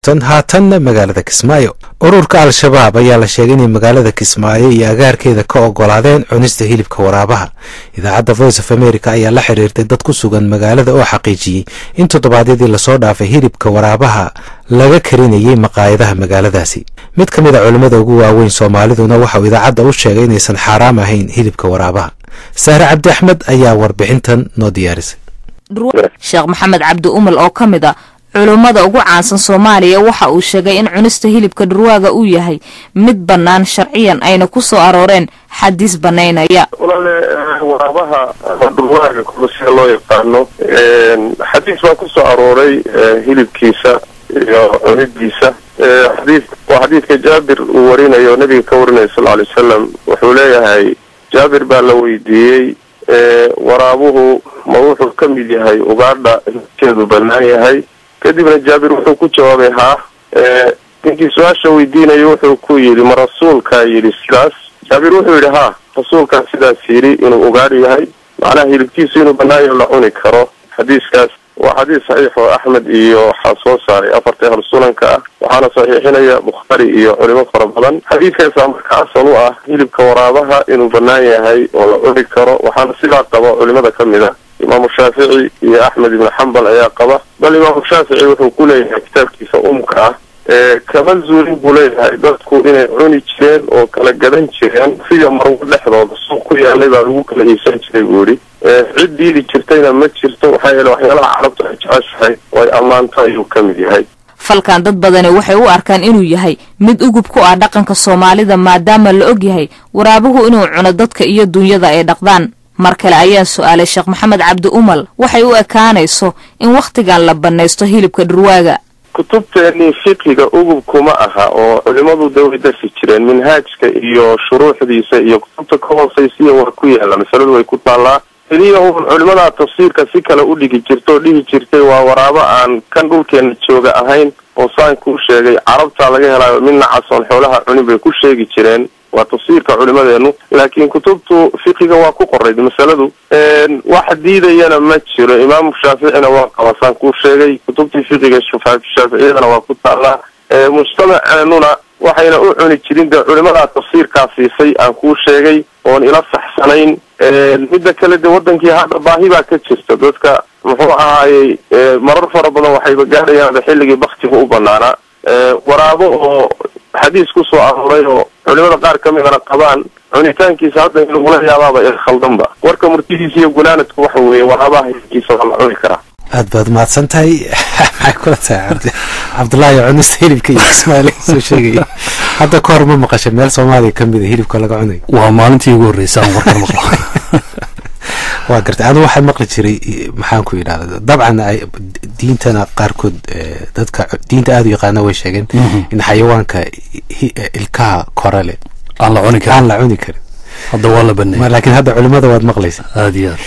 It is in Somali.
Haatanna magaalada Kismaayo, ururka Al-Shabaab ayaa la sheegay inay magaalada Kismaayo iyo agaarkeeda ka ogolaadeen cunista hilibka waraabaha. Idaacadda Voice of America ayaa la xiriirtay dad ku sugan magaalada oo xaqiijiyey in toddobaadyadii lasoo dhaafay hilibka waraabaha laga karinayay maqaayadaha magaaladaasi. Mid ka mid a culimmada ugu waaweyn Soomaaliduna waxa uu idaacadda u sheegay inaysan xaaraam ahayn hilibka waraabaha. Sahre Cabdi Axmed ayaa warbixintan noo diyaarisay. Sheekh Maxamed Cabdi Umal oo ka mid a culummada ugu caansan Soomaaliya waxa uu sheegay in cunista hilibka dhurwaaga uu yahay mid bannaan sharciyan, ayna ku soo arooreen xadiis bannaynaya. Walaale, waraabaha ama dhurwaaga kuba sida loo yaqaano, xadiis baa ku soo arooray hilibkiisa iyo cunidiisa. Xadiis waa xadiidka Jaabir uu warinayo, nabiga ka warinayo sal alay wasalam. Wuxuu leeyahay, Jaabir baa la weydiiyey, waraabuhu ma wuxuu ka mid yahay ugaadha hilibkeedu bannaan yahay? Kadibna Jaabir wuxuu ku jawaabay haa. Ninkii su-aasha weydiinaya wuxuu ku yidhi, ma rasuulkaa yidhi sidaas? Jaabir wuxuu yidhi, haa, rasuulkaa sidaas yidhi, inuu ugaadh yahay, macnaha hilibkiisu inuu bannaan yaho, la cuni karo. Xadiiskaas waa xadiis saxiix oo Axmed iyo waxaa soo saaray afarta ahlu sunanka ah, waxaana saxiixinaya Bukhaari iyo culimo fara badan. Xadiidkaasaa marka asal u ah hilibka waraabaha inuu bannaan yahay oo la cuni karo, waxaana sidaa qaba culimada ka mid a Imaamu Shaafici iyo Axmed Ibnu Xambal ayaa qaba. Bal Imaamu Shaafici wuxuu ku leeyahay kitaabkiisa Umka ah, kama zuulin buu leeyahay dadku inay cuni jireen oo kala gadan jireen, sida Marwo dhexdooda suuq ku yaalay baa lagu kala iibsan jiray buu yidhi. Cid diidi jirtayna ma jirto, waxaa yeele waxyaalaha Carabtu ay jeceshahay oo ay ammaanto ayuu ka mid yahay. Falkan dad badani waxay u arkaan inuu yahay mid ugub ku ah dhaqanka Soomaalida, maadaama la og yahay waraabuhu inuu cuno dadka iyo dunyada ay dhaqdaan. Mar kale ayaan su-aalay Sheekh Maxamed Cabdi Umal waxay u ekaanayso in wakhtigan la bannaysto hilibka dhurwaaga. Kutubteennii fiqiga ugub kuma aha, oo culimadu de way darsi jireen Minhaajka iyo shuruuxdiisa iyo kutubta ka hoosaysiya waa ku yaalla, masaladu way ku taallaa. Keliya uun culimadaa tafsiirka si kale u dhigi jirta oo dhihi jirtay waa waraabo aan kan dhulkeena jooga ahayn, oo saan kuu sheegay Carabtaa laga helaayo, midna casoon xoolaha cunin bay ku sheegi jireen, waa tafsiirka culimadeenu. Laakiin kutubtu fiqiga waa ku qorayd masaladu, wax diidayana ma jiro. Imaamu Shaaficina waa qaba, saan kuu sheegay, kutubtii fiqiga Shaaficiyadana waa ku taallaa. Mujtamaceenuna waxayna u cuni jirin dee culimadaa tafsiirkaa siisay aan kuu sheegay oon ila saxsanayn. Midda kale, dee wadankii hadda baahi baa ka jirta, dadka muxuu ahaayey marar fara badan waxayba gaadhayaanba xilligii baktiga u banaanaa. Waraabo oo xadiis ku soo arooray oo culimada qaar ka midana qabaan cunitaankiisa hadda in lagula yaabaaba il khaldanba. Warka murtidiisa iyo gunaanadku waxa weeye, waraabaha hilibkiisa waa la cuni karaa. Aad baad mahadsan tahay. Maxay kula tahay, Cabdi Cabdullaahi, cunista hilibka iyo Kismaayo laga soo sheegaya? Hadda ka hor ma maqashay meel Soomaaliya ka mid a hilibka laga cunayo? Waa maalintii ugu horreysay aan warkan maqlo. Waa gartay. Anu waxaan maqli jiray, maxaan ku yidhahda, dabcan ay diintana qaarkood, dadka diinta aada u yaqaana way sheegeen in xayawaanka ilkaha kore leh aan la cuni karin, aan la cuni karin. Hadda waa la baneeyay, laakiin hadda culimada waad maqlaysa. Aada iyo aad.